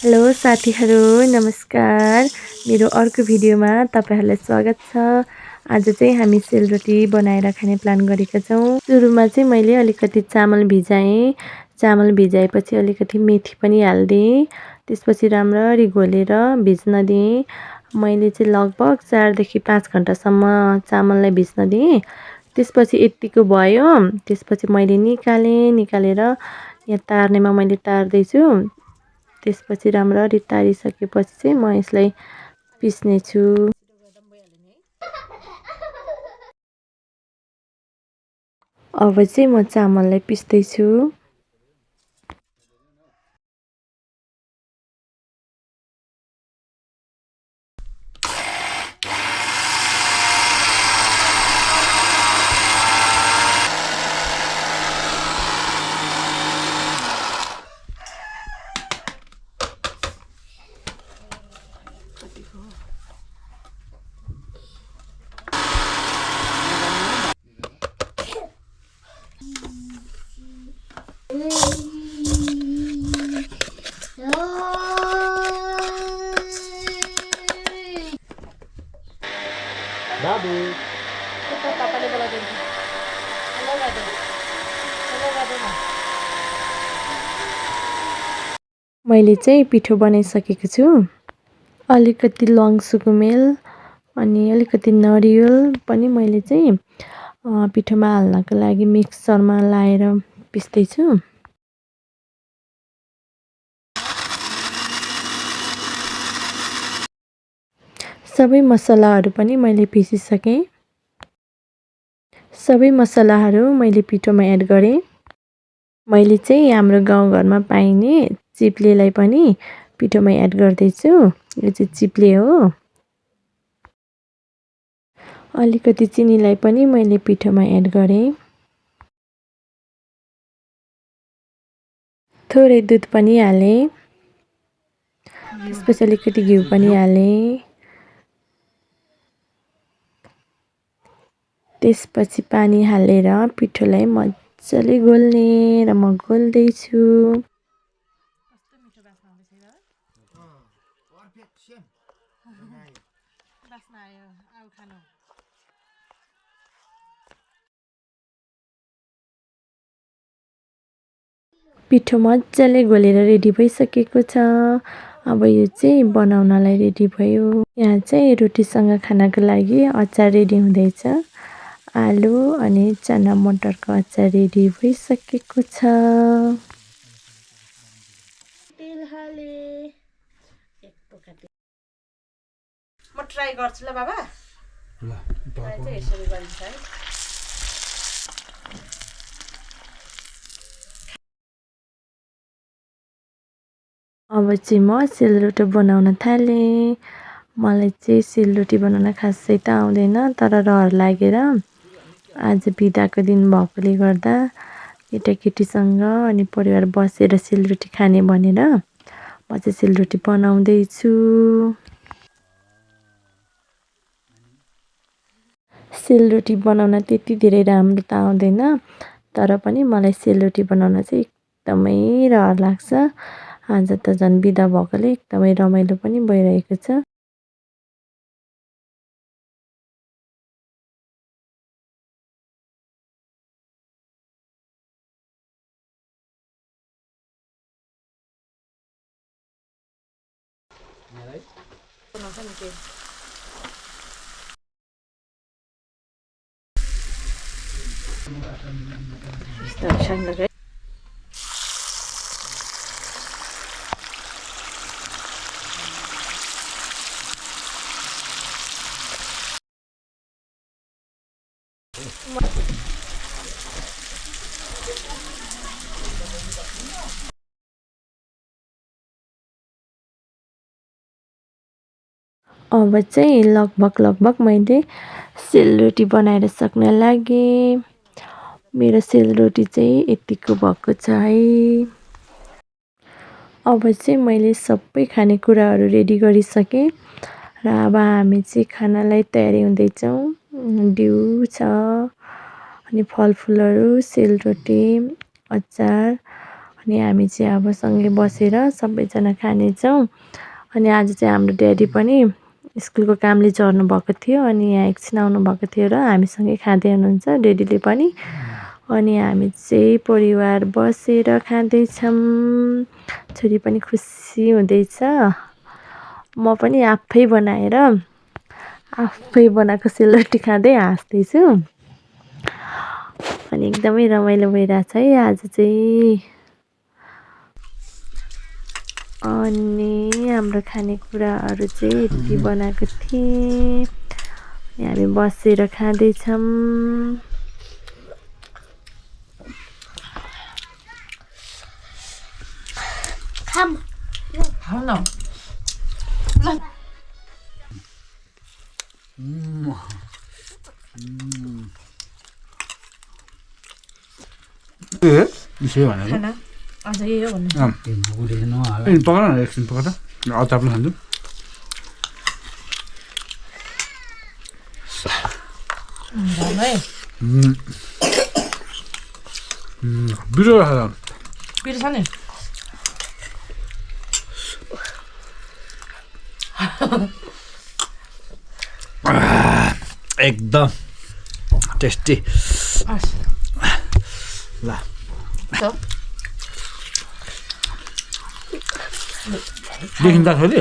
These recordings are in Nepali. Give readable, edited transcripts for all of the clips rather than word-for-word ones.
हेलो साथीहरू नमस्कार। मेरो अर्को भिडियोमा तपाईहरुलाई स्वागत छ। आज चाहिँ हामी सेलरोटी बनाएर खाने प्लान गरेका छौं। सुरुमा चाहिँ मैले अलिकति चामल भिजाएँ। चामल भिजाएपछि अलिकति मेथी पनि हाल्दिएँ। त्यसपछि राम्ररी घोलेर भिज्न दिएँ। मैले चाहिँ लगभग 4 देखि 5 घण्टासम्म चामललाई भिज्न दिएँ। त्यसपछि यतिको भयो। त्यसपछि मैले निकालेर यहाँ तार्नेमा मैले तार्दै छु। त्यसपछि राम्ररी तारिसकेपछि चाहिँ म यसलाई पिस्ने छु। अब चाहिँ म चामललाई पिस्दै छु। बाबु पापाले बोलाउँदैन। हेलो गाडे। हेलो गाडे न। मैले चाहिँ पिठो बनाइसकेको छु। अलिकति लङ सुकुमेल अनि अलिकति नरिवल पनि मैले चाहिँ पिठोमा हाल्नको लागि मिक्सरमा लाएर पिस्दै छु। सबै मसलाहरू पनि मैले पिसिसकेँ। सबै मसलाहरू मैले पिठोमा एड गरेँ। मैले चाहिँ हाम्रो गाउँघरमा पाइने चिप्लेलाई पनि पिठोमा एड गर्दैछु। यो चाहिँ चिप्ले हो। अलिकति चिनीलाई पनि मैले पिठोमा एड गरेँ। थोरै दुध पनि हालेँ। त्यसपछि अलिकति घिउ पनि हालेँ। त्यसपछि पानी हालेर पिठोलाई मजाले घोल्ने र म घोल्दै छु। पिठो मजाले घोलेर रेडी भइसकेको छ। अब यो चाहिँ बनाउनलाई रेडी भयो। यहाँ चाहिँ रोटीसँग खानको लागि अचार रेडी हुँदैछ। आलु अनि चना मटरको अचार रेडी भइसकेको छ। तेल हाले एक पोका तेल। म ट्राई गर्छु ल बाबा। ल ट्राई चाहिँ यसरी गरिन्छ है। अब चाहिँ म सेलरोटी बनाउन थालेँ। मलाई चाहिँ सेलरोटी बनाउन खासै त आउँदैन, तर रहर लागेर आज बिदाको दिन भएकोले गर्दा केटाकेटीसँग अनि परिवार बसेर सेलरोटी खाने भनेर म चाहिँ सेलरोटी बनाउँदै छु। सेलरोटी बनाउन त्यति धेरै राम्रो त आउँदैन, तर पनि मलाई सेलरोटी बनाउन चाहिँ एकदमै रहर लाग्छ। आज त झन् बिदा भएकोले एकदमै रमाइलो पनि भइरहेको छ। अब चाहिँ लगभग मैले सेलरोटी बनाएर सक्न लागेँ। मेरो सेलरोटी चाहिँ यतिको भएको छ है। अब चाहिँ मैले सबै खानेकुराहरू रेडी गरिसकेँ र अब हामी चाहिँ खानालाई तयारी हुँदैछौँ। डिउ छ अनि फलफुलहरू, सेलरोटी, अचार अनि हामी चाहिँ अब सँगै बसेर सबैजना खानेछौँ। अनि आज चाहिँ हाम्रो ड्याडी पनि स्कुलको कामले चढ्नु भएको थियो अनि यहाँ एकछिन आउनुभएको थियो र हामीसँगै खाँदै हुनुहुन्छ ड्याडीले पनि। अनि हामी चाहिँ परिवार बसेर खाँदैछौँ। छोरी पनि खुसी हुँदैछ। म पनि आफै बनाएर आफै बनाएको सेलरोटी खाँदै हाँस्दैछु। अनि एकदमै रमाइलो भइरहेछ है आज चाहिँ। अनि हाम्रो खानेकुराहरू चाहिँ यति बनाएको थिएँ। अनि हामी बसेर खाँदैछौँ। यसै भनेको आज यही हो भन्नु। पकाएर न एकछिन पकाएर अचार पनि खान्छु। बिरो रहेछ पिरो छ नि एकदम टेस्टी। ल देखिन्छ छोरी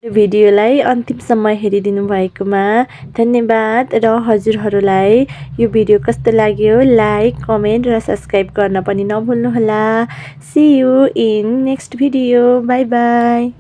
भिडियोलाई अन्तिमसम्म हेरिदिनु भएकोमा धन्यवाद र हजुरहरूलाई यो भिडियो कस्तो लाग्यो लाइक कमेन्ट र सब्सक्राइब गर्न पनि नभुल्नुहोला। See you in next video. Bye by.